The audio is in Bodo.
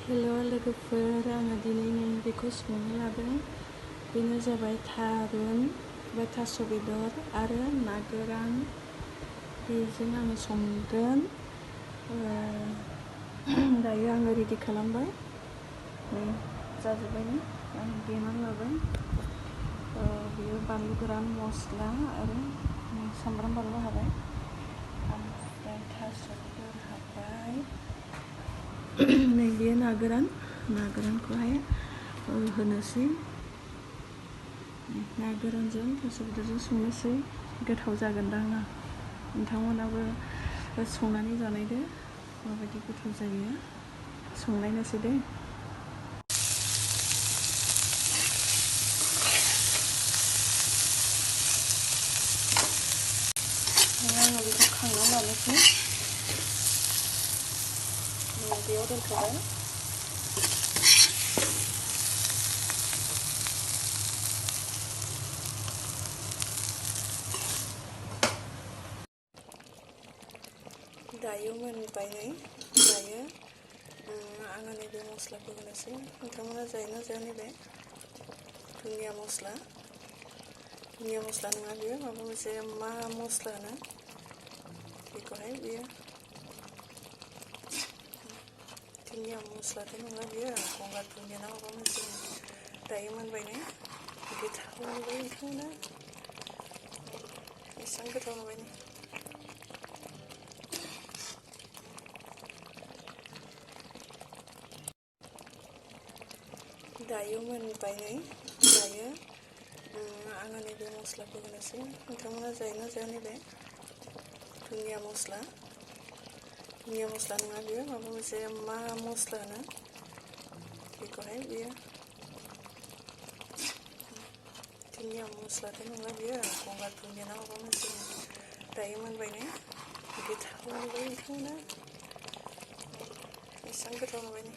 हेलो लोगोफोर, आङो दिनै बेखौ संनो लादों। बेनो जाबाय थारुन बा थास' बेदर आरो ना गोरान। बेजों आङो संगोन। दायो आङो रेडि खालामबाय। जाजोब्बायनो आं देनानै लाबाय। बेयो बानलु गोरान, मस्ला आरो सामब्राम बानलु हाबाय, ओमफ्राय थास' बेदर हाबाय। नै बेयो ना गोरानखौहाय होनोसै। ना गोरानजों थास' बेदरजों संनोसै। गोथाव जागोनदां ना? नोंथांमोनाबो संनानै जानायदो, माबायदि गोथाव जायो। संनायनोसै दे। आङो बेखौ खांना लानोसै। बेयाव दोनथ'बाय। दायो मोनबाय नै। दायो आङो नैबे मस्लाखौ होनोसै। नोंथांमोना जायोना जाया नैबे दुन्दिया मस्ला नङा बेयो, माबा मोनसे मा मस्ला होनो बेखौहाय, बेयो दुन्दिया मस्लाथ' नङा बेयो, गंगार दुन्दिया ना माबा मोनसे। दायो मोनबाय नै। गोथाव नुबाय नोंथांमोना? बेसेबां गोथाव नुबाय नै। दायो मोनबाय नै। दायो आङो नैबे मस्लाखौ होनोसै। नोंथांमोना जायोना जाया नैबे दुन्दिया मस्ला नङा बेयो, माबा मोनसे मा मस्ला होनो बेखौहाय, बेयो दुन्दिया मस्लाथ' नङा बेयो, गंगार दुन्दिया ना माबा मोनसे। दायो मोनबाय नै। गोथाव नुबाय नोंथांमोना? बेसेबां गोथाव नुबाय नै।